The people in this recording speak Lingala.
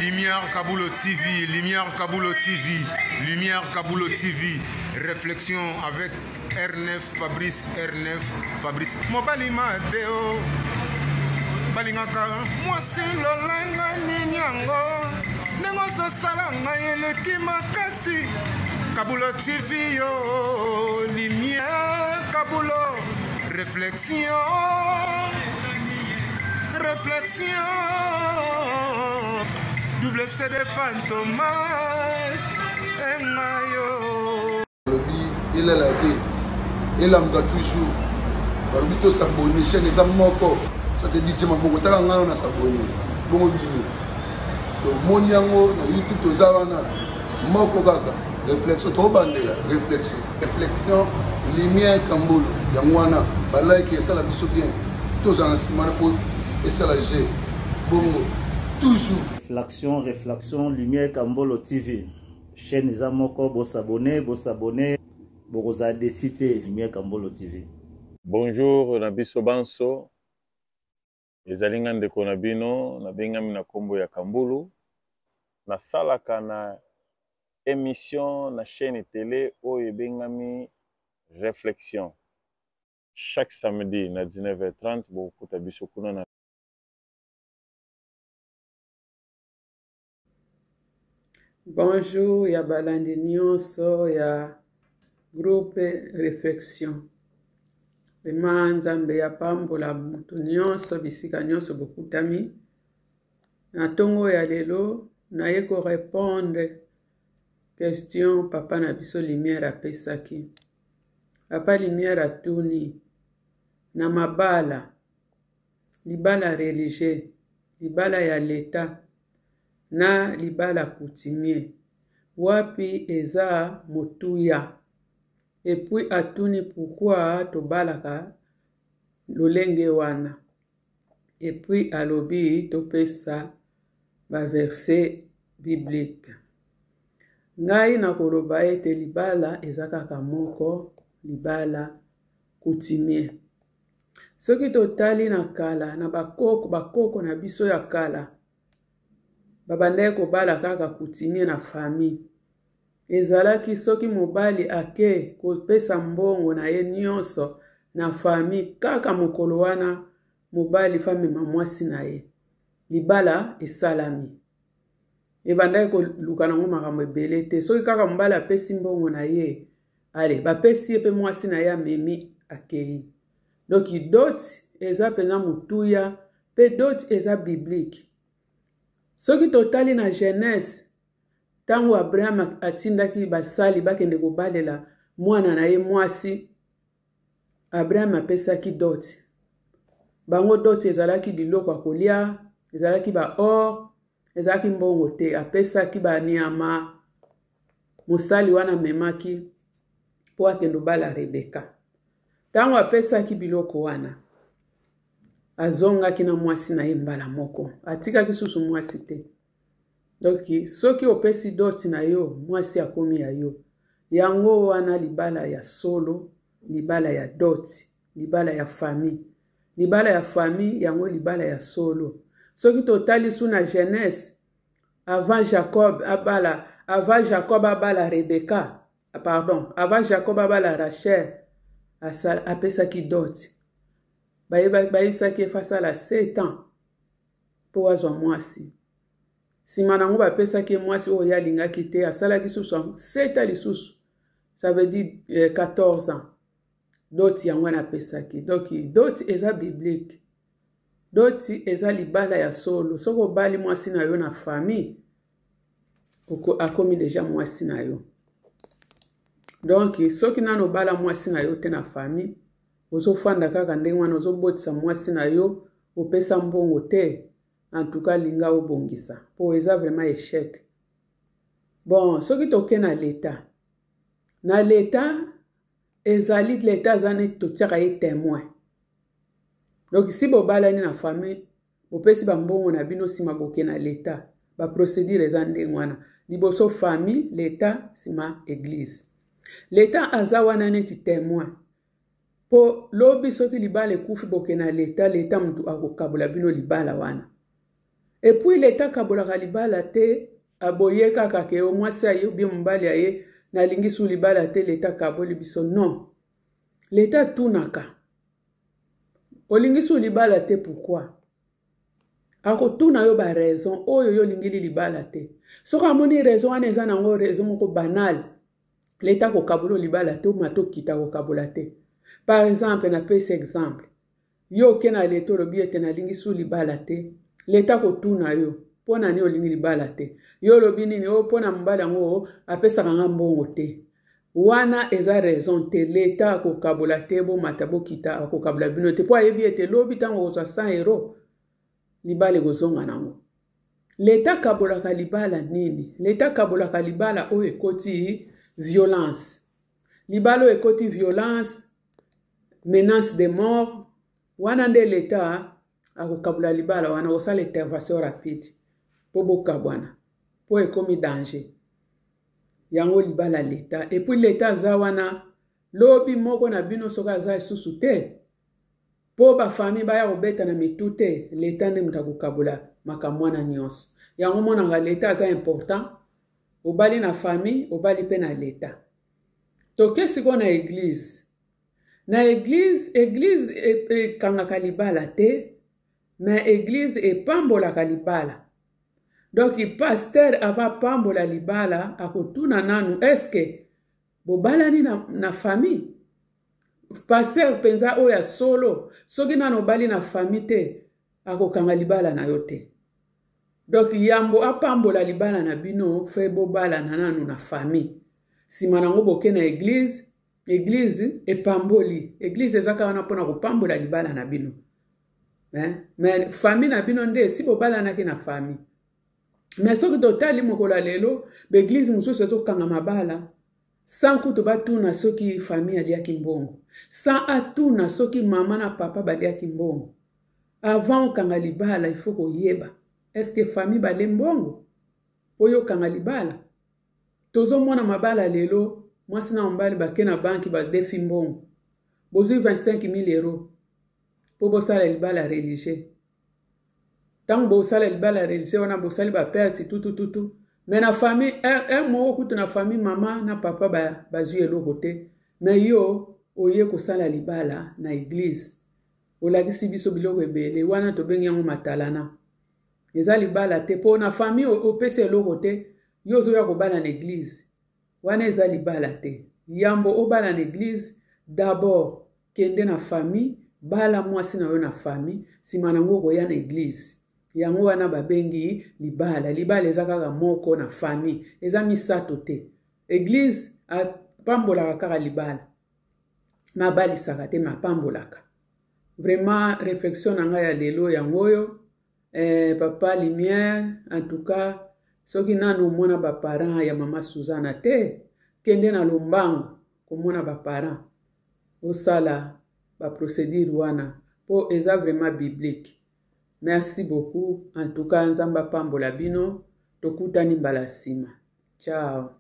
Lumière Kabulo TV, Lumière Kabulo TV, Lumière Kabulo TV. Réflexion avec R9 Fabrice R9 Fabrice. Mobali Mateo. balingaka mwasi lolenge nini yango ndenge ozosala ngai eleki makasi kabulo tv yo lumière kabulo réflexion réflexion double cd fantomas engayo balobi elala te elamuka toujours balobi tosabone chaîne eza moko ça c'est dj maboko taka ngai wana sabone bongo bino tomoni yango na youtube toza wana moko kaka réflexion tobandela réflexion réflexion lumière kambolo yango wana balike esala biso bien tozala na nsima na mpo esala g bongo toujours réflexion réflexion lumière kambolo tv chaîne eza moko bosabone bosabone bokozala desi te lumière kambolo tv bonjour na biso banso Ezali nga ndeko na bino, nabengami na kombo ya Kambulu. Nasalaka na emission na chaine tele oyo ebengami Reflexion. Chaque samedi na 19h30 bokokuta biso kuna na. Bonjour ya balandi nyonso ya groupe reflexion. Vraiment Nzambe apambola moto nyonso bisika nyonso bokutami. Na ntongo ya lelo naye ko répondre question papa na biso Lumière apesaki. Papa Lumière atuni na mabala libala religieux, libala ya l'etat na libala coutumier wapi eza motuya? Et puis atuni pourquoi tobalaka lolenge wana? Et puis alobi topesa ba verset biblique. Ngai nakoloba ete libala eza kaka moko, libala coutumier. Soki totali na kala, na bakoko, bakoko na biso ya kala, babandaki kobala kaka coutumier na famille. Ezalaki soki mobali ake kopesa mbongo na ye nyonso na famille, kaka mokolo wana mobali famema mwasi na ye. Libala esalami. Ebandaki koluka nango makambo ebele te. Soki kaka mobali apesi mbongo na ye, ale bapesi ye mpe mwasi na ye amemi akei. Donc dot eza mpenza motuya mpe dot eza biblique. Soki totali na Genèse, ntango Abraham atindaki basali bakende kobalela mwana na ye mwasi, Abraham apesaki dot. Bango dot ezalaki biloko ya kolia, ezalaki ba or, ezalaki mbongo te. Apesaki banyama, mosali wana amemaki mpo akende obala Rebeka. Ntango apesaki biloko wana, azongaki na mwasi na ye mbala moko, atikaki susu mwasi te. Donc soki opesi doti na yo, mwasi akomi ya yo. Yango wana libala ya solo, libala ya doti, libala ya famille. Libala ya famille yango libala ya solo. Soki totali su na Genèse, avant Jacob abala, avant Jacob abala Rebecca, pardon, avant Jacob abala Rachel, apesaki dot. Bayebisaki ye fasala 7 ans mpo azwa mwasi. Sima nango bapesaki ye mwasi oyo ye alingaki te, asalaki susu 7 ans lisusu, ça veut dire 14 ans. Dot yango wana apesaki. Donc dot eza biblique. Dot eza libala ya solo. Soki obali mwasi na yo na famille, akomi deja mwasi na yo. Donc soki nano obala mwasi na yo te na famille, ozofanda kaka ndenge wana, ozobotisa mwasi na yo, opesa mbongo te, en tout cas linga obongisa po eza vraiment échec. Bon, soki toke na l'etat, na l'etat ezali l'etat aza neti totiaka ye témoin. Donc si bobalani na famille, bopesi ba mbongo na bino, sima boke na l'etat, ba procédure eza ndenge wana. Liboso famille, l'etat, sima église. L'etat aza wana neti témoin. Po lobi soki libala ekufi boke na l'etat, l'etat mutu akokabola bino libala wana. Epuis leta akabolaka libala te aboye kaka ke o mwasi aye obie mobali aye nalingi su libala te leta akaboli biso non. Leta atunaka olingi su libala te pourquoi? Akotuna yo ba raison oyo yo olingeli libala te. Soki amoni raison wana eza nango raison moko banale, leta akokabola libala te, omata okita akokabola te. Par exemple, napesi exemple, yo oke na leta olobi ete nalingi su libala te, leta akotuna yo mpo na nini olingi libala te, yo olobi nini? O mpo na mobali yango apesaka nga mbongo te. Wana eza raison te, leta akokabola te, bomata bokita akokabola bino te, mpo ayebi ete lobi ntango okozwa 100 euro libala ekozonga nango. Leta akabolaka libala nini? Leta akabolaka libala oyo ekoti violence, libala oyo ekoti violence, menace de mort, wana nde leta akokabola libala wana, kosala intervention rapide mpo bokabwana, mpo ekomi danger. Yango libala leta. Et puis leta aza wana lobi moko na bino soki aza lisusu te mpo bafamille baya kobeta na mitu te, leta nde moto akokabola makambo wana nyonso. Yango monaka leta aza important, obali na famille, obali mpe na leta. Toke sikoyo na eglise. Na eglise, eglise ekangaka libala te, mais eglise epambolaka libala. Donc pasteur ava pambola libala, akotuna nanu eske bobalani na famille? Pasteur mpenza oyo ya solo, soki nanu obali na famille te, akokanga libala na yo te. Donc yambo apambola libala na bino, fe bobalana nanu na famille. Sima nango boke na eglise, eglise epamboli. Eglise eza kaka wana mpona kopambola libala na bino. Mais famille na bino nde si bobalanaki na famille. Mais soki totali mokolo ya lelo, ba eglise mosusu ezokanga mabala sans kutu batuna soki famille aliaki mbongo, sans atuna soki mama na papa baliaki mbongo. Avant okanga libala, il faut koyeba est-ce que famille bale mbongo oyo okanga libala. Tozomona mabala lelo, mwasi na mobali bake na banki badefi mbongo, bozwi 25 000 euros po bosala libala religieux. Ntango bosala libala religieux wana, bosali ba perte tutututu, mais na famille un moko kutu na famille mama na papa bazwi eloko te, mais yo oye kosala libala na eglise, olakisi biso biloko ebele wana, tobengi yango matalana. Eza libala te, po na famille opesi eloko te, yo ozoya kobala na eglise, wana eza libala te. Yambo obala na eglise, d'abord kende na famille, bala mwasi na yo na famille, nsima nango okoya na eglise. Yango wana babengi libala. Libala eza kaka moko na famille, eza misato te. Eglise apambolaka kaka libala, mabalisaka te, mapambolaka. Vraiment réflexion na ngai ya lelo yango oyo. Papa Lumière, en tout cas soki nanu omona ba parents ya mama Suzana te, kende na lombango komona ba parents, osala ba procédure wana po eza vraiment biblique. Merci beaucoup. En tout cas Nzambe apambola bino, tokutani mbala nsima. Ciao.